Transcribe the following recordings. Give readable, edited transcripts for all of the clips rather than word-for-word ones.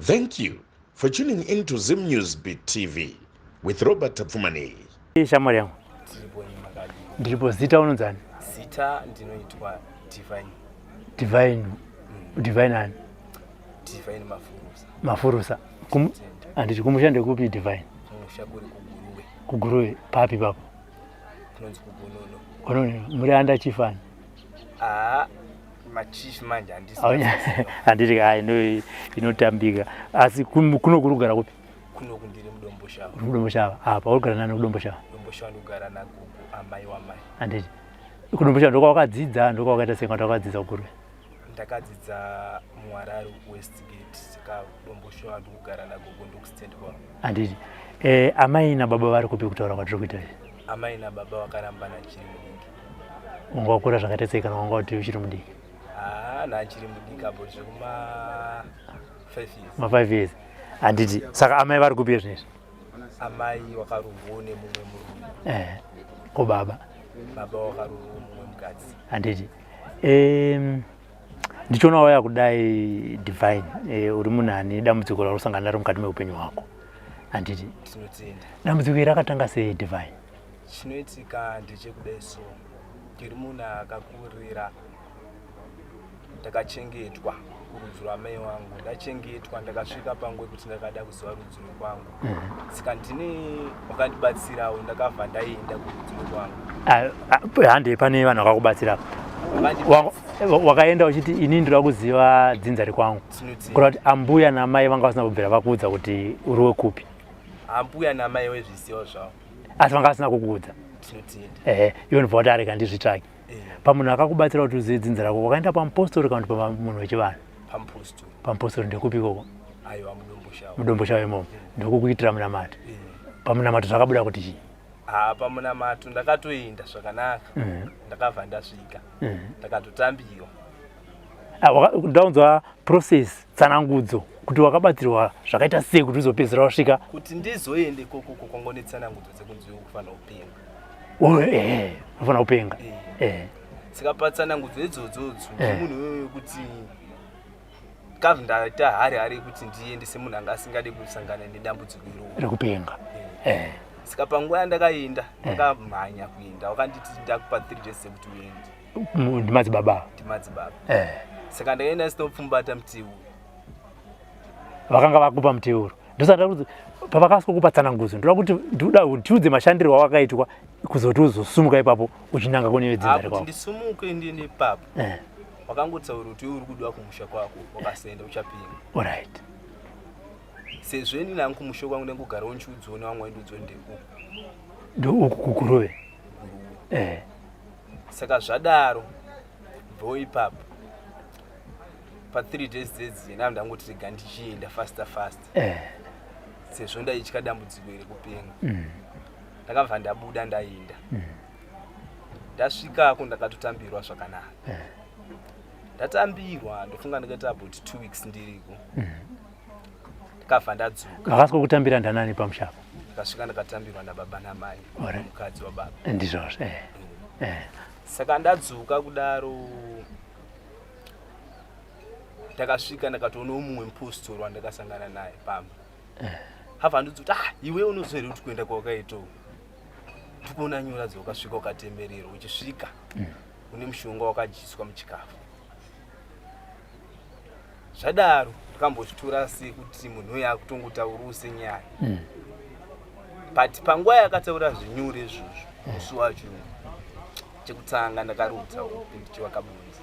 Thank you for tuning in to Zim News Beat TV with Robert Tapfumaneyi. Shamwari yangu. Ndiripo zita unonzani? Zita ndinoitwa Divine. Divine. Mm. Divine ani? Divine Mafurusa. Mafurusa. Kum, anditi kumusha ndekupi Divine? Kumusha kuri kuGuruve. Kuguruve papi papo? Kunonzi kuGonono. Gonono. Muri anda chief ani? Ah, machief manje handisi. Handiti ai inotambika. Asi kuno kuri kugara kupi? Kuno kundiri mudomboshava. Uri mudomboshava. Apa uri kugara nani kudomboshava? Domboshava ndikugara nagogo amai wamai. Handiti. Kudomboshava ndokwawakadzidza ndokwawakaita sei kana wakadzidza kuGuruve? Ndakadzidza muHarare Westgate saka Domboshava ndikugara nagogo ndokustand kwavo. Handiti. Eh, amai nababa vari kupi kutaura kwatiri kuita izvi? Amai nababa vakarambana ndichiri mudiki. Wanga wakura zvakaita sei kana wanga uti uchiri mudiki? Ah, ndachiri mudiki apo zvekuma 5 years. Ma 5 years. Handiti. Saka amai vari kupi izvi? Amai wakaroorwa nemumwe murume. Eh. Ko baba? Baba wakaroorwa mumwe mukadzi. Handiti. Eh, ndichiona wauya kudai divine eh, uri munhu ane dambudziko rauri kusangana naro mukati meupenyu hwako handiti tinotenda dambudziko iri rakatanga sei divine chinoitika ndechekudai so ndiri munhu akakurira ndakachengetwa kurudzi rwamai wangu ndachengetwa ndakasvika panguva yekuti ndakada kuziva rudzi rwekwangu mhm. saka ndine wakandibatsirawo ndakabva ndaenda kurudzi rwekwangu ah, ah, handei pane vanhu vakakubatsira wakaenda uchiti ini ndinoda kuziva dzinza rekwangu kureva kuti ambuya namai vanga vasina kubvira vakuudza kuti uri wekupi ambuya namai wezvizivo zvavo asi vanga vasina kukuudza ehe iwe ndibva wati arega ndizvitsvake eh. pamunhu akakubatsira kuti uzive dzinza rako wakaenda pamupostori kana kuti pamunhu wechivanhu pamupostori ndekupi ikoko mudomboshava imomo ndokukuitira munamato eh. pamunamato zvakabuda kuti chii haa pamunamato ndakatoenda zvakanaka mm. ndakabva ndasvika mm. ndakatotambirwa ah, ndaunzwa process tsanangudzo kuti wakabatsirwa zvakaita sei kuti uzopedzisira wasvika kuti ndizoende kokoko kwangu netsanangudzo dzekunzi ukufanira kupenga eh, unofanira kupenga eh. Eh. saka patsanangudzo idzodzodzo munhu iyoyo kuti Kav ndaita hari hari yekuti ndiende semunhu anga asingade kusangana nedambudziko iroro rekupenga eh. eh. Saka panguva yandakaenda eh. ndakamhanya kuenda wakanditi ndakupa 3 days dzekuti uende ndimadzibaba ndimadzibaba eh. Saka ndakaenda ndisina kupfumbata muteuro vakanga vakupa muteuro ndosati kuti pavakaswa kupa tsanangudzo ndoda kuti ndoda utiudze mashandiro awakaitwa kuzoti uzosumuka ipapo uchinanga kune vedzinza rekwako ndisumuke ndiende ipapo eh. Wakangotaura kuti uri kudiwa kumusha kwako wakasaenda uchapinga. Alright. Sezvo ini nangu kumusha kwangu ndangogara unchiudziwo nevamwe vaindiudziwo ndeuku. Ndeuku kuGuruve. Guruve. Eh. Saka zvadaro bvo ipapo pa 3 days dzedzi navo ndangoti rega ndichienda faster faster. Eh. Sezvo ndaitya dambudziko iri kupenga. Mm. Ndakabva ndabuda ndaenda. Mm. Ndasvikako ndakatotambirwa zvakanaka. Eh. Ndatambirwa ndofunga ndakaita about two weeks ndiriko. Mm. Ndakabva ndadzoka. Vakasvika kutambira ndanani pamusha apo? Ndakasvika ndakatambirwa nababa namai. Mukadzi wababa. Ndizvozvo. Eh. Mm. Eh. Saka ndadzoka kudaro ndakasvika ndakatoona mumwe mupostori wandakasangana naye pamba. Eh. Hava ndudzi kuti ah iwe unoziva here kuti kuenda kwawakaita uku ndikuona nyora dzawakasvika ukatemererwa uchisvika mm. une mushonga wakadyiswa muchikafu zvadaro ndakambozvitora sekuti munhu uyo akutongotaurawo senyaya mm. but panguva yakataura zvinyure izvozvo mm. musi wacho chekutanga ndakarutsa upi ndichivaka bunzi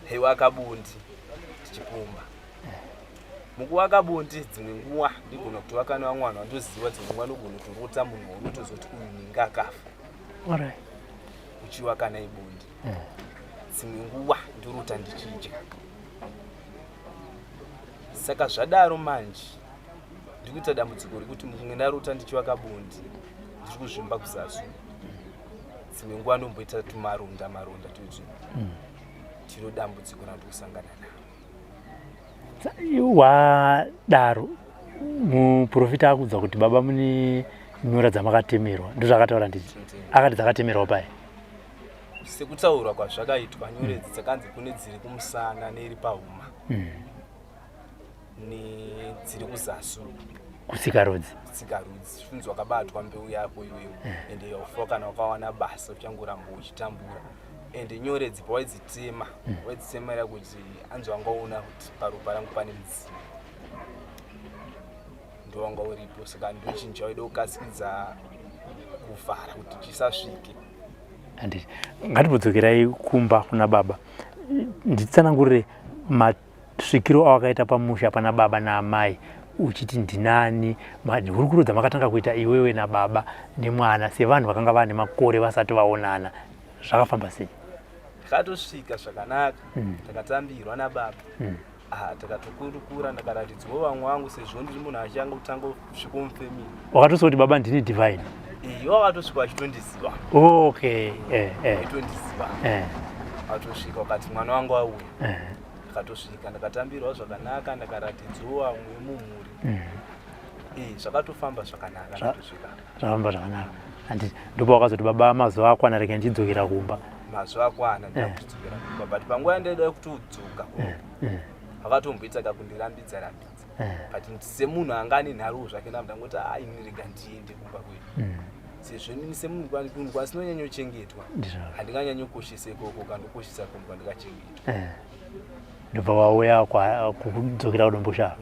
hewaka bundi tichipumba Mukuvaka bonde dzimwe nguva ndigona kutovaka nevamwe vanhu vandoziva dzimwe nguva ndogona kutorota munhu waunotozoti uyu ninga akafa. Alright. Uchivaka naye bonde. Mm. Dzimwe nguva ndorota ndichidya. Saka zvadaro manje ndikuita dambudziko rekuti mukunge ndarota ndichivaka bonde ndiri kuzvimba kuzasi. Dzimwe nguva ndomboita tumaronda maronda tudzvi. Mm. Tiro dambudziko randiri kusangana naro. Wadaro muprofita akudza kuti baba mune nyora dzamakatemerwa ndozvakataura nditi akati dzakatemerwa pai sekutaurwa kwazvakaitwa nyora idzi dzakanzi kune dziri kumusana neiri pahuma mm. Nedziri kuzasi kusikarudzi. Kusikarudzi zvinzi wakabatwa mbeu yako iwewe eh. Ende yaufa kana wakawana basa uchangoramba uchitambura ende nyore dzipa waidzitema mm. Waidzitemera kuti anzi wangaona kuti paropa rangu pane mudzimu ndowanga uripo saka ndochinhu chawaida kukasikidza kuvhara kuti chisasvike. Handiti ngatimbodzokerai kumba kuna baba nditsanangurire masvikiro awakaita pamusha pana baba naamai uchiti ndinani hurukuro dzamakatanga kuita iwewe nababa nemwana sevanhu vakanga vane makore vasati vaonana zvakafamba sei? Takatosvika zvakanaka mm. Takatambirwa nababa mm. Ah, takatokurukura ndakaratidzwa vamwe vangu sezvo ndiri munhu achanga kutanga kusvika mufamily. Wakatosvika kuti baba ndini Divine? Iye wakatosvika achitondiziva. Okay, eh eh. Achitondiziva. Eh. Atosvika wakati mwana wangu auya. Eh. Ndakatosvika ndakatambirwa zvakanaka ndakaratidzwa vamwe vemumhuri. Mm. Eh, zvakatofamba zvakanaka ndakatosvika. Zvakafamba zvakanaka. Handiti ndipo wakazoti baba mazuva akwana rega ndichidzokera kumba. Mazuva akwana ndakudzokera eh. kumba but panguva yandaida kutodzoka eh, eh. Vakatomboita kakundirambidza rambidza but semunhu anga ane nharuwo zvake ndabva ndangoti ah ini rega ndiende kumba kwedu mm. Sezvo inini semunhu kunhu kwasinonyanyochengetwa handinganyanyokoshesa ikoko kandokoshesa kunhu kwandikachengetwa. Ndobva wauya kudzokera kuDomboshava.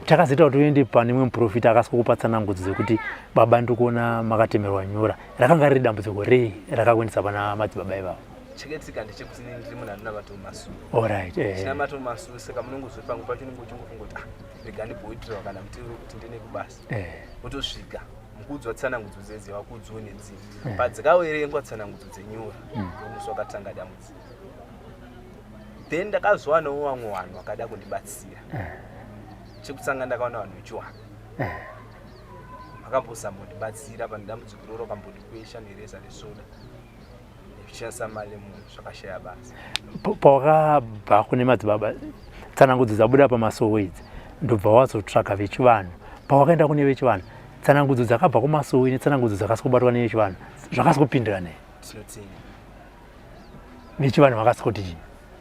Takazoita kuti uende pane mumwe muprofita akasvika kupa tsanangudzo dzekuti baba ndiri kuona makatemerwa nyora. Rakanga riri dambudziko rei rakakuendesa pana madzibaba ivavo? Chakaitika ndechekuti ini ndiri munhu anonamata mumasure. Alright, eh. Chinamato mumasure saka munongozwe pamwe pacho unenge uchingofunga kuti ah rega ndimboitirwa kana mutero kuti ndiende kubasa. Eh. Wotosvika mukuudzwa tsanangudzo dzedze wakuudzwa nedzimwe. Eh. Padzikaverengwa tsanangudzo dzenyora mm. Ndomusi wakatanga dambudziko. Then ndakazowanawo vamwe vanhu vakada kundibatsira. Eh. Chekutanga ndakaona vanhu vechiwana. Eh. Vakambozama kundibatsira pane dambudziko iroro vakambondikwesha nereza nesoda. Kushandisa mari yemunhu zvakashaya basa. Pawakabva kune madzibaba tsanangudzo dzabuda pamasowe idzi ndobva wazotsvaga vechivanhu. Pawakaenda kune vechivanhu tsanangudzo dzakabva kumasowe netsanangudzo dzakasikubatwa nevechivanhu zvakasukupindirana here? Tinotenda. Vechivanhu vakasikuti chii?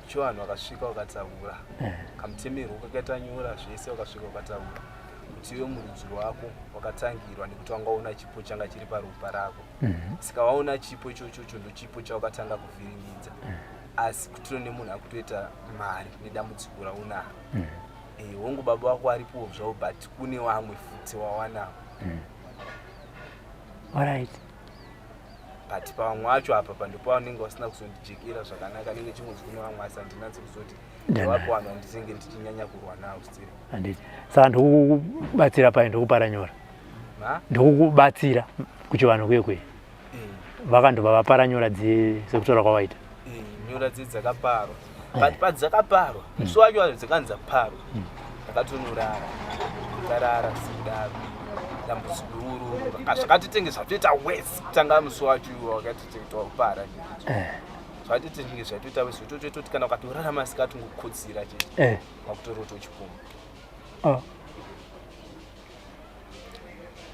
Chivanhu vakasvika vakataura eh. Kamutemerwo kakaita nyora zvese vakasvika vakataura kuti iwe murudzi rwako wakatangirwa nekuti wanga una chipo changa chiri paropa rako mm -hmm. Saka waona chipo ichochocho ndochipo chawakatanga kuvhiringidza mm. Asi kutino nemunhu akutoita mari nedambudziko raunaro mm. E, hongu baba wako aripowo zvavo but kune vamwe futi wawanawo mm. Alright. But pavamwe vacho apa pandopavanenge vasina kuzondijekera zvakanaka nenge chingonzi kune vamwe asi handinatsi kuzoti ndavapo vanhu vandinenge ndichinyanya kurwa navo still. Handiti saka ndokukubatsira pai ndokupara nyora ndokukubatsira kuchivanhu kuye kuye eh. Vakandobva vapara nyora dziye sekutaura kwavaita eh, nyora dziye dzakaparwa eh. but padzakaparwa musi wacho wacho dzakanzi dzaparwa hmm. Ndakatonorara ndakarara sekudaro dambudziko iroro zvakatitenge zvatoita wesi kutanga musi wacho iwo wakatitenge twapara zvakatitenge zvatoita wesi tototi kana ukatorara masikati ungokotsira chete wakutorota uchipumha oh.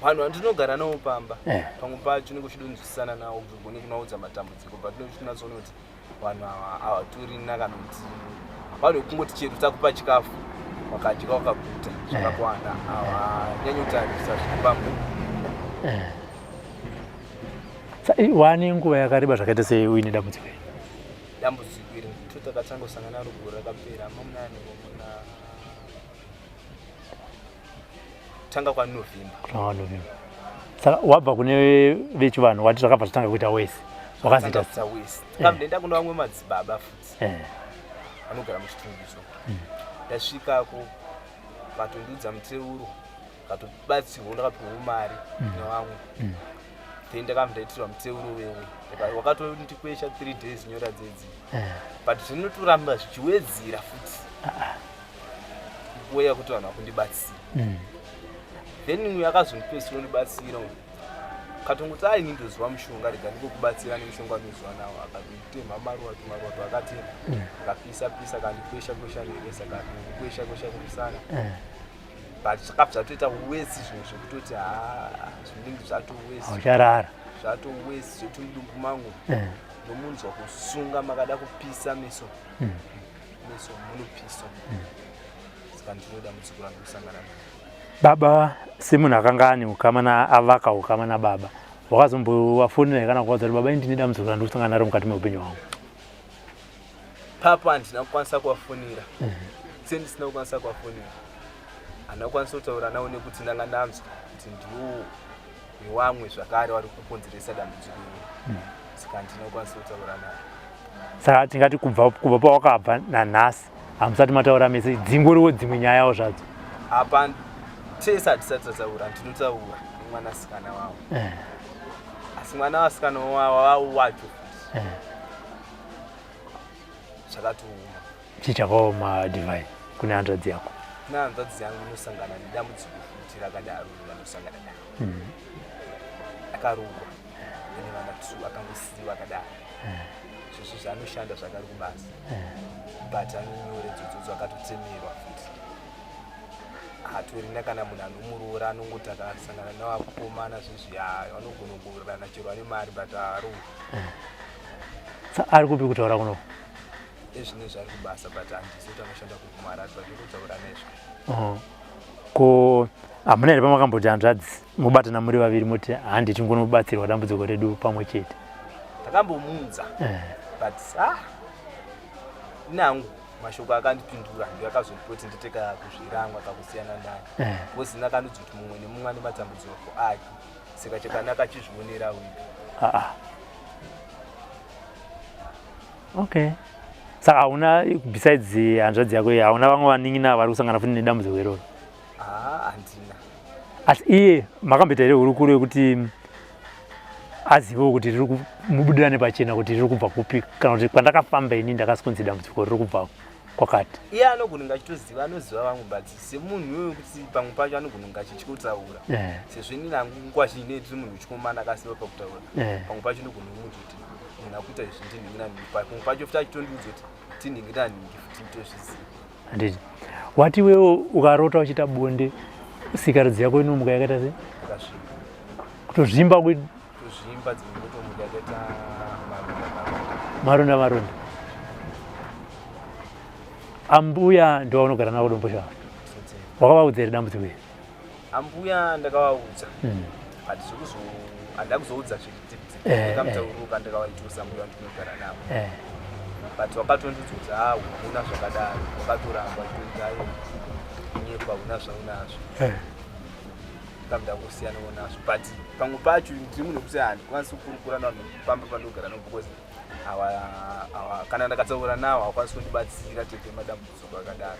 Vanhu vandinogara navo pamba eh. Pamwe pacho unenge uchidonzwisisana navo kuti ugone kunaudza matambudziko but unochinatsoona kuti vanhu ava havatorina kana kuti vanhu vekungoti chero takupa chikafu wakadya wakaguta zvakakwana havanyanyotarisa zviri eh. Wane nguva yakareba zvakaita sei uine dambudziko iri? Dambudziko iri ndito takatanga kusangana naro gore rakapera mamunani muna tanga kwaNovember. Kutanga kwaNovember. Saka wabva kune vechivanhu wati zvakabva zvatanga kuita wese. Wakazoita kuita wese. Takabva ndaenda kuna vamwe madzibaba futi. Eh. Vanogara muChitungwiza. Mm. Ndasvikako vatondiudza muteuro vatobatsirwa ndakapiwa mari mm. nevamwe. Mm. Then ndakabva ndaitirwa muteuro wewe. Wakatondikwesha 3 days nyora dzedzi. Eh. But zvinotoramba zvichiwedzera futi. Ah, ah. Kuuya kuti vanhu vakundibatsira. Mm. Then uyu akazondipedzisira kundibatsira uyu. Katongoti ai ini ndoziva mushonga rega ndikokubatsira nemushonga wandinoziva nawo akatema maruva tumaruva twakatema mm. akapisa pisa akandikwesha kwesha nereza akandikwesha kwesha kumusana mm. But zvakabva zvatoita wesi zvinhu zvekutoti haa zvinenge zvatowesi ucharara zvatowesi zvekuti mudumbu mangu mm. ndomunzwa kusunga makada kupisa meso mm. meso munopisa mm. Saka ndino dambudziko randiri kusangana naro. Baba semunhu akanga ane ukama naavaka ukama nababa, wakazombovafonera here kana kuvaudza kuti baba ini ndine dambudziko randiri kusangana naro mukati meupenyu hwangu? Papa handina kukwanisa kuvafonera. Sendisina kukwanisa kuvafonera. Handina kukwanisa kutaura navo nekuti ndanga ndanzwa kuti ndiwo vewamwe zvakare vari kukonzeresa dambudziko iri. Saka handina kukwanisa kutaura navo. Saka tingati kubva kubva pawakabva nanhasi hamusati mataura mese, dzingoriwo dzimwe nyayawo zvadzo. Apa tese hatisati tataura, ndinotaura nemwanasikana wavo. Asi mwana wasikana wavo wacho futi zvakatooma. Chii chakaoma Divine kune hanzvadzi yako? Kune hanzvadzi yangu inosangana nedambudziko futi rakadaro ranosangana naro. Akarukwa ane vana 2 akangosiyiwa akadaro. Zvezvi zvaanoshanda zvakari kubasa. But anonyora idzodzo akatotemerwa futi. Hatorina kana munhu anomuroora, anongoti akasangana navakomana zvezvi vanogona kuroorana chero ane mari but haaroori. Ari kupi kutaura kuno? Ezvinezvi ari kubasa but handizivi kuti anoshanda kukumarari but ndikutaura nezvo. Ko hamuna here pamakamboti hanzvadzi mobatana muri vaviri moti handi tingonobatsirwa dambudziko redu pamwe chete? Takambomuudza but nangu mashoko akandipindura ndiyo akazondipa kuti ndiite kakuzviramwa kakusiyana naye. Because ini akandidza kuti mumwe nemumwe ane matambudziko ake, saka chakanaka achizvionera wega. Okay. Saka hauna besides hanzvadzi yako iyi hauna vamwe vanin'ina vari kusangana futi nedambudziko iroro? Handina. Asi iye makamboita here hurukuro yekuti azivewo kuti riri mubudirane pachena kuti riri kubva kupi, kana kuti kwandakafamba ini ndakasikunzi dambudziko riri kubva kwakati? Iye anogona kunge achitoziva, anoziva vamwe, but semunhu iyoyo kuti pamwe pacho anogona kunge achitya kutaura. Sezvo inini hangu nguva zhinji ndiri munhu wechikomana akasiva pakutaura. Pamwe pacho ndogona kumuudza kuti munhu akuita izvi ndinhingi nanhingi, pamwe pacho futi achitondiudza kuti tinhingi nanhingi futi nditozviziva. Handiti wati iwewe ukarota uchiita bonde sikarudzi yako inomuka yakaita sei? Yakasviba. Kutozvimba Kutozvimba dzinotomuka yakaita maronda maronda. Maronda maronda. Ambuya ndo vanogara navo Domboshava. Wakavaudza here dambudziko iri? Ambuya ndakavaudza. But zvekuzo handina kuzoudza zviri deep deep. Ndakamutauruka ndakavaitusa ambuya ndinogara navo. But wakatondiudza kuti hauna zvakadaro, wakatoramba uchitoita ayo kunyepa, hauna zvaunazvo. Ndakabva ndangosiyanawo nazvo, but pamwe pacho ndiri munhu wekuti handikwanisi kukurukura navanhu pamba pandogara navo because kana ndakataura navo hawakwanisi kundibatsira tete madambudziko akadaro.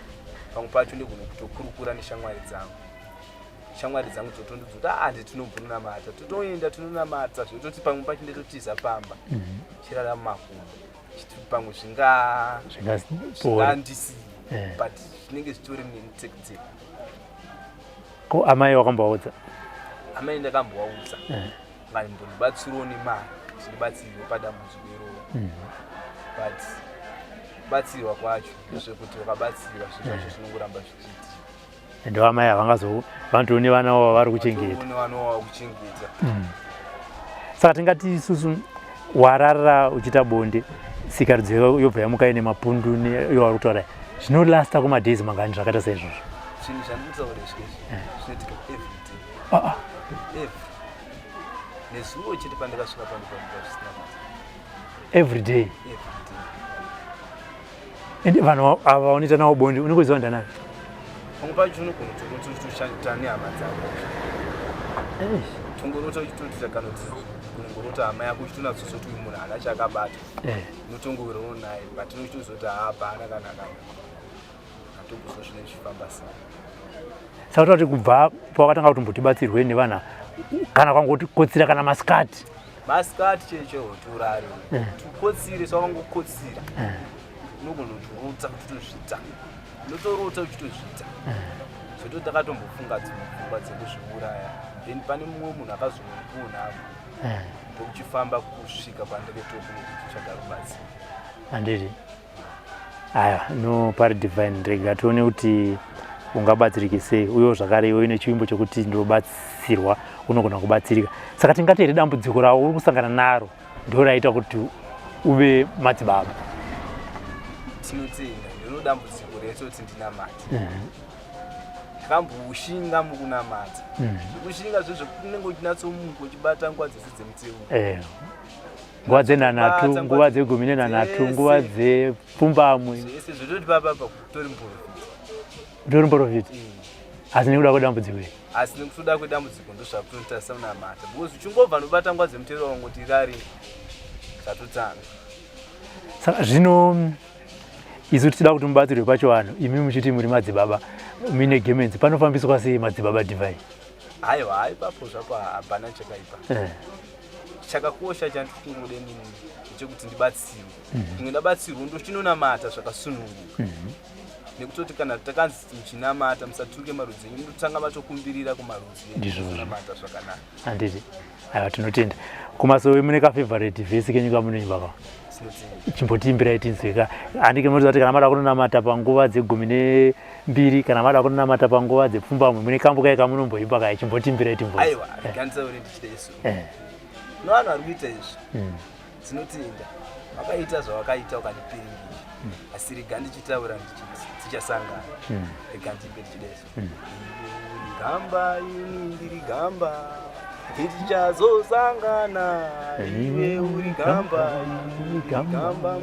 Pamwe pacho ndigona kutokurukura neshamwari dzangu. Shamwari dzangu dzotondiudza kuti handi tinombonamata, totoenda tinonamata, zvototi pamwe pacho ndetotiza pamba chirara mumakumbo, pamwe zvingandisiye, but zvinenge zvitori nemutsekutseko. Ko amai wakambovaudza? Amai ndakambovaudza vaimbondibatsirawo nemari kuti ndibatsirwe padambudziko iroro, but kubatsirwa kwacho ndezvekuti wakabatsirwa zvinhu zvacho zvinongoramba zvichiitika. Ende amai havangazo vanotoo nevana vavo vari kuchengeta. Nevana vavo kuchengeta. Saka tingati isusu warara uchiita bonde, sikarudzi yobva yamuka ine mapundu yowauri kutaura, zvinolasta kumadays mangani zvakaita saizvozvo? Zvinhu zvandikutaura izvi zvinoitika every day. Every. Nezuro chete pandakasvika pano pano zvisina kuita. Every day. Every day. Ende vanhu ava vaunoita navo bonde unenge uchiziva ndanani? Pamwe pacho unogona kutoshanda nehama dzako. Tongorota uchitoita kana kuti unongorota hama yako uchitonatsoziva kuti uyu munhu haana chaakabata. Unotongowirirana naye but unochitoziva kuti hapana kana kana. Hatokuziva zvinenge zvichifamba sei. Saka kuti kubva pawakatanga kutombotibatsirwe nevanhu kana kwangoti kotsira kana masikati? Masikati chaicho utorare. Tukotsire sawangokotsira. Unogona kutorota uchitozviita. Unotorota uchitozviita. Zvototi ndakatombofunga dzimwe pfungwa dzekuzviuraya. Then pane mumwe munhu akazongokuona ndokuchifamba kusvika pandaketoku nekutsvaga rubatsiro. Handiti. Aya, no pari Divine, rega tione kuti ungabatsirike sei, uyewo zvakare iwe une chivimbo chokuti ndinobatsirwa, unogona kubatsirika. Saka tingati here dambudziko ravo uri kusangana naro ndo raita kuti uve madzibaba? Tinotenda, ndino dambudziko raita kuti ndinamate. Ndakamboshinga mukunamata. Zvekushinga zvezvo unenge uchinatsomuka uchibata nguva dzese dzemuteuro. Eh. Nguva dzenhanhatu, nguva dzegumi nenhanhatu, nguva dzepfumbamwe. Zvese zvototi papa pa kutori muprofita. Utori muprofita. Asi nekuda kwedambudziko iri. Asi nekuda kwedambudziko ndozvakutoita unamata. Because uchingobva nobata nguva dzemuteuro wangoti rari zvatotanga. Saka zvino isu tichida kuti mubatsirwe pachivanhu imi muchiti muri madzibaba muine gemenzi panofambiswa sei madzibaba divine? Aiwa, hai ipapo zvapo hapana chakaipa. Eh. Chakakosha chandikungode nini ndechekuti ndibatsirwe. Kunge ndabatsirwa ndochinonamata zvakasununguka. Nekutoti kana takanzi muchinamata musatuke marudzi enyu munotanga matokumbirira kumarudzi enyu Ndizvozvo. munamata zvakanaka. Handiti? Aiwa tinotenda. Kumasowe mune ka favorite verse kenyu kamunoimba ka? Chimbotiimbirai tinzwe ka. Handike munoziva kuti kana mada kunonamata panguva dzegumi nembiri kana mada kunonamata panguva dzepfumbamwe mune kambo kaye kamunomboimba kaye chimbotiimbirai timbonzwe. Aiwa, nganditaure ndichida isu. Eh. No vanhu vari kuita izvi. Tinotenda. Vakaita zvavakaita ukandipiringisha. Asi rega ndichitaura ndichiti tichasangana. Rega ndiimbe ndichida isu. Uri gamba ini ndiri gamba. Tichazosangana iwe uri gamba ini ndiri gamba.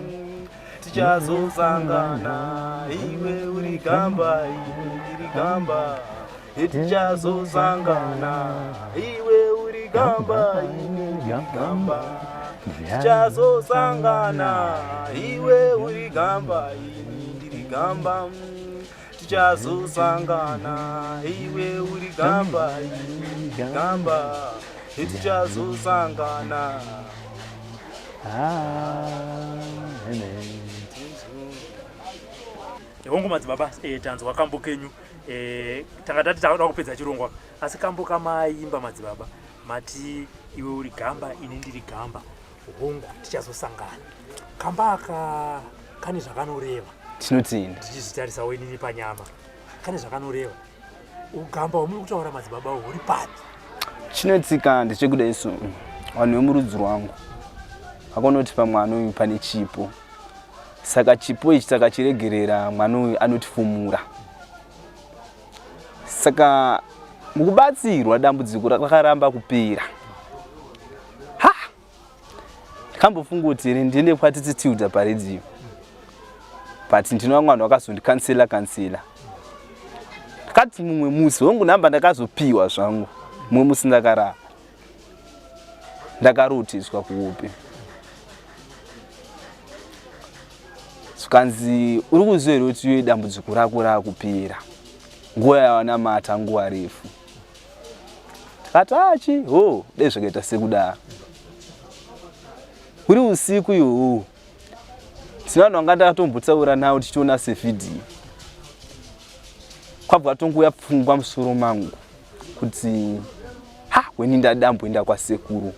Tichazosangana iwe uri gamba ini ndiri gamba. Tichazosangana iwe uri gamba ini ndiri gamba. Tichazosangana iwe uri gamba ini ndiri gamba. Tichazosangana iwe uri gamba ini ndiri gamba. Tichazosangana. Amen. Hongu madzibaba, tanzwa kambo kenyu. Tanga tati takuda kupedza chirongwa, asi kambo kamaimba madzibaba mati iwe uri gamba ini ndiri gamba, hongu tichazosangana. Kamba aka kane zvakanoreva. Tinotenda. Tichizvitarisawo inini panyama kane zvakanoreva. Ugamba hwamuri kutaura madzibaba huri papi? Chinoitika ndechekuda isu vanhu vemurudzi rwangu vakanoti pamwana uyu pane chipo, saka chipo ichi takachiregerera mwana uyu anotifumura. Saka mukubatsirwa dambudziko rakaramba kupera. Ha! Ndikambofunga kuti here ndiende kwatiti Tilda paredhiyo, but ndino vamwe vanhu vakazondikansela kansela. Ndakati mumwe musi hongu nhamba ndakazopiwa zvangu, mumwe musi ndakarara ndakarotiswa kuhope, zvikanzi uri kuziva here kuti iwe dambudziko rako rakupera nguva yawanamata nguva refu. Ndakati achi ho dai zvakaita sekudaro huri usiku ihoho. Tine vanhu vanga ndakatombotaura navo tichiona sevhidhiyo, kwabva tongouya pfungwa musoro mangu kuti ha weni ndadamboenda kwasekuru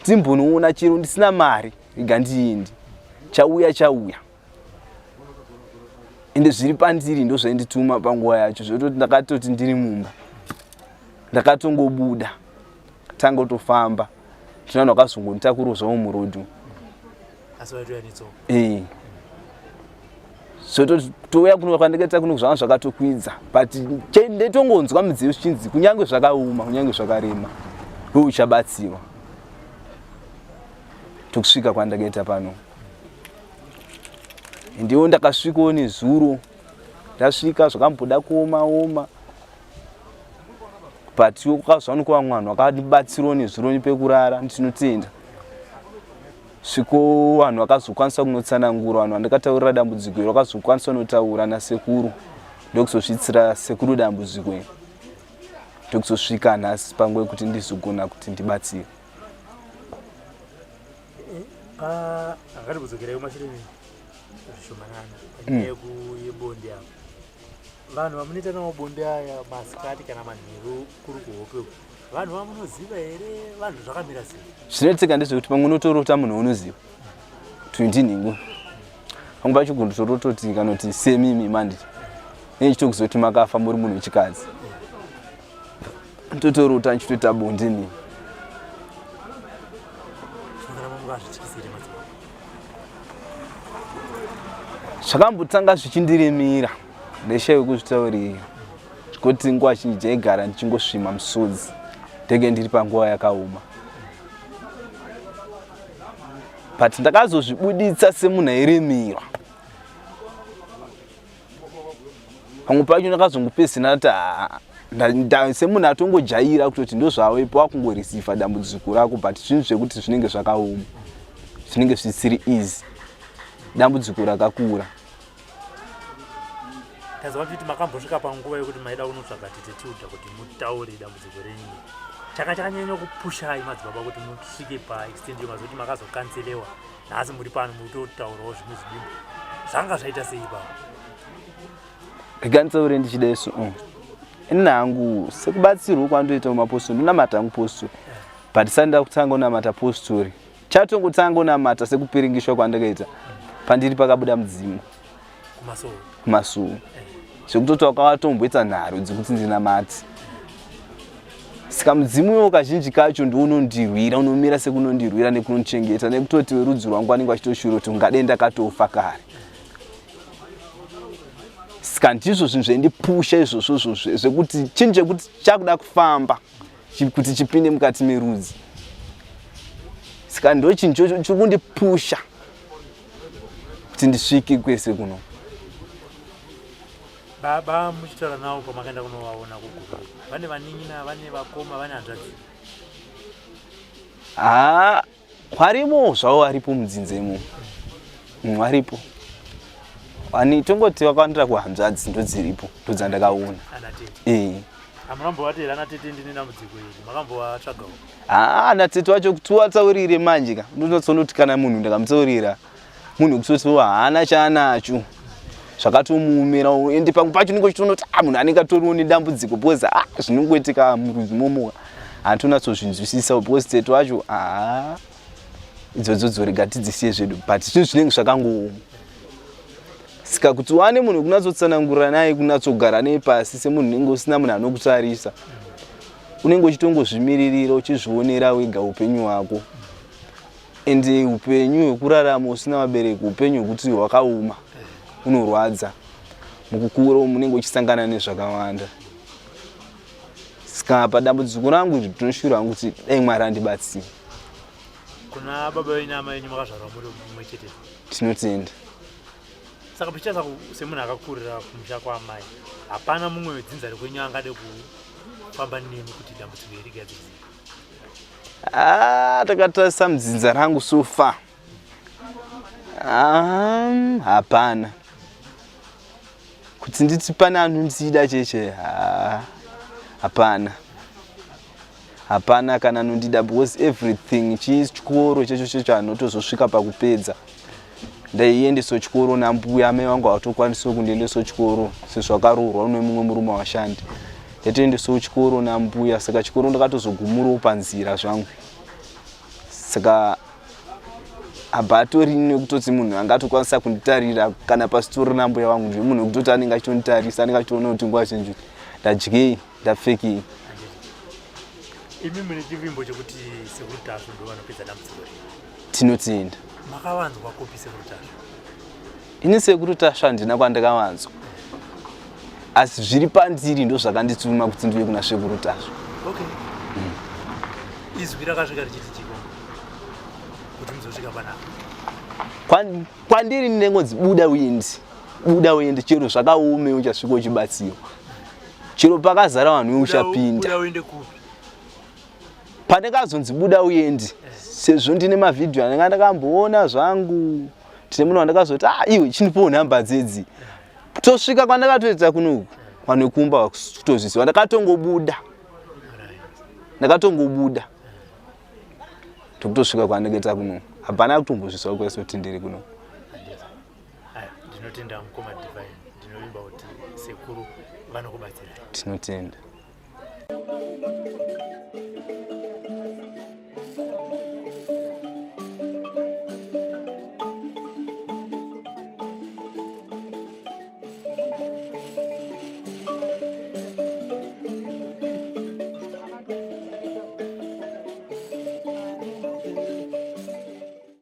timbonoona chero ndisina mari rega ndiende, chauya chauya ende zviri pandiri ndozvaindituma panguva yacho, zvototi ndakatoti ndiri mumba ndakatongobuda tanga kutofamba, tine vanhu vakazongonditakurawo zvavo murodhi. Asi vaitouya netsoka? Eh. Zvototi touya kuno kwandakaita kuno zvanga zvakatokwidza, but ndetongonzwa mudziyo zvichinzi kunyange zvakaoma kunyange zvakarema iwe uchabatsirwa. Tokusvika kwandakaita pano ndiwo ndakasvikawo nezuro, ndasvika zvakamboda kuoma oma, but kwakazowanikwa vamwe vanhu vakandibatsirawo nezuro pekurara, ndinotenda. Sviko vanhu vakazokwanisa kunotsanangura, vanhu vandakataurira dambudziko iri vakazokwanisa kunotaura nasekuru, ndokuzosvitsira sekuru dambudziko iri, ndokuzosvika nhasi panguva yekuti ndizogona kuti ndibatsire. Angati kudzokerai kumashure zvishomanana panyaya yebonde apo. Vanhu vamunoita navo bonde aya masikati kana manheru kuri kuhope uku, vanhu vamunoziva here? Vanhu zvakamira sei? Zvinoitika ndezvekuti pamwe unotorota munhu waunoziva kuti ndinhingu, pamwe pacho kutorototi kana kuti semimi manditi nechitokuzoti makafa muri munhu wechikadzi, ndotorota ndichitoita bonde nini. Zvakambotanga zvichindiremera ndeshaiwe kuzvitaurira. Zvekuti nguva zhinji ndaigara ndichingosvima musodzi, ndenge ndiri panguva yakaoma. But ndakazozvibuditsa semunhu airemerwa. Pamwe pacho ndakazongopedzisira ndati ah, semunhu atongojaira kutoti ndozvawepo wakungoreceiva dambudziko rako, but zvinhu zvekuti zvinenge zvakaoma, zvinenge zvisiri easy, dambudziko rakakura. Tanzwa kuti makambosvika panguva yekuti maida kunotsvaga Tete Tilda kuti mutaure dambudziko renyu. Chaka chakanyanya kupushai madzibaba kuti musvike paextend yemazoti makazokanselewa, nhasi muri pano muri kutotaurawo zvimwe zvidimbu. Zvanga zvaita sei ipapo? Rega nditaure ndichida isu. Ini hangu sekubatsirwa kwandoita mumapostori, ndinamata hangu postori, but sati ndakutanga kunamata postori, chatongotanga kunamata sekupiringishwa kwandakaita pandiri pakabuda mudzimu kumasuo, zvekutoti wakatomboita nharo dzekuti ndinamate. Saka mudzimu iwo kazhinji kacho ndiunondirwira, unomira sekunondirwira nekunondichengeta, nekutoti werudzi rwangu vanenge vachitoshura kuti ungadai ndakatofa kare. Saka ndizvo zvinhu zvaindipusha izvozvozvo, zvekuti chinhu chekuti chakuda kufamba kuti chipinde mukati merudzi. Saka ndo chinhu chocho chiri kundipusha kuti ndisvike kwese kuno. Baba muchitaura navo pamakaenda kunovaona kuGuruve, vane vanin'ina, vane vakoma, vane hanzvadzi? Haa, varimo zvavo, varipo mudzinza imomo. Varipo. Vani tongoti vakawandira kuhanzvadzi, ndodziripo, ndodzandakaona. Ana tete? Eh. Hamuna here ana tete, ndine dambudziko iri? Makambovatsvagawo? Haa, ana tete wacho kuti uvatsaurire manje ka, ndinotsoona kuti kana munhu ndakamutsaurira, munhu wekutoti haana chaanacho, zvakatomuomera. Ende pamwe pacho unenge uchitoona kuti ah, munhu anenge atoriwo nedambudziko, because ah, zvinongoitika murudzi momo handitonatso-zvinzwisisa, because tete wacho haa, idzodzo dzorega tidzisiye zvedu, but zvinhu zvinenge zvakangooma. Saka kuti wane munhu wekunatsotsanangurira naye, kunatsogara naye pasi, semunhu unenge usina munhu anokutarisa, unenge uchitongozvimiririra, uchizvionera wega upenyu hwako. Ende upenyu hwekurarama usina vabereki upenyu hwekuti hwakaoma, unorwadza. Mukukura munenge uchisangana nezvakawanda. Saka padambudziko rangu ndinoshuvira hangu kuti dai Mwari andibatsira. Kuna baba venyu naamai venyu makazvarwa muri mumwe chete? Tinotenda. Saka pichasa semunhu akakurira kumusha kwaamai, hapana mumwe wedzinza rekwenyu angade kufamba nemi kuti dambudziko iri rigadzirisike? Ah, takatarisa mudzinza rangu so far, hapana kuti nditi pane anondida cheche. Hapana, hapana kana anondida, because everything chikoro checho checho anotozosvika pakupedza, ndaiendeso chikoro nambuya. Amai vangu havatokwanisawo kundiendeso chikoro sezvo akaroorwa nemumwe murume washandi. Ndaitoendesawo chikoro nambuya, saka chikoro ndakatozogumurawo panzira zvangu. Saka hapatori nekutoti munhu angatokwanisa kunditarira kana pasitori nambuya vangu. Ndiri munhu wekutoti anenge achitonditarisa, anenge achitoona kuti nguva zhinji ndadyei, ndapfekei. Imi mune chivimbo chekuti Sekuru Tasvu ndo vanopedza dambudziko riri? Tinotenda. Makavanzwa kupi Sekuru Tasvu? Ini Sekuru Tasvu handina kwandakavanzwa, asi zviri pandiri ndo zvakandituma kuti ndiuye kuna Sekuru Tasvu. Okay. Izwi rakasvika richiti chiko kuti muzosvika panapa? Kwandiri ndinengonzi buda uende, buda uende, chero zvakaome uchasvika uchibatsirwa, chero pakazara vanhu uchapinda. Buda uende kupi? Pandakazonzi buda uende, sezvo ndine mavhidhiyo andanga ndakamboona zvangu, tine munhu wandakazoti, ah, iwe chindipowo nhamba dzedzi, tosvika kwandakatoita kunoku, vanhu vekumba kutozviziva. Ndakatongobuda, ndakatongobuda tokutosvika kwandakaita kuno, hapana kutombozviziva kwese kuti ndiri kuno. Aya, ndinotenda mukoma Divine, ndinovimba kuti sekuru vanokubatsirai. Tinotenda.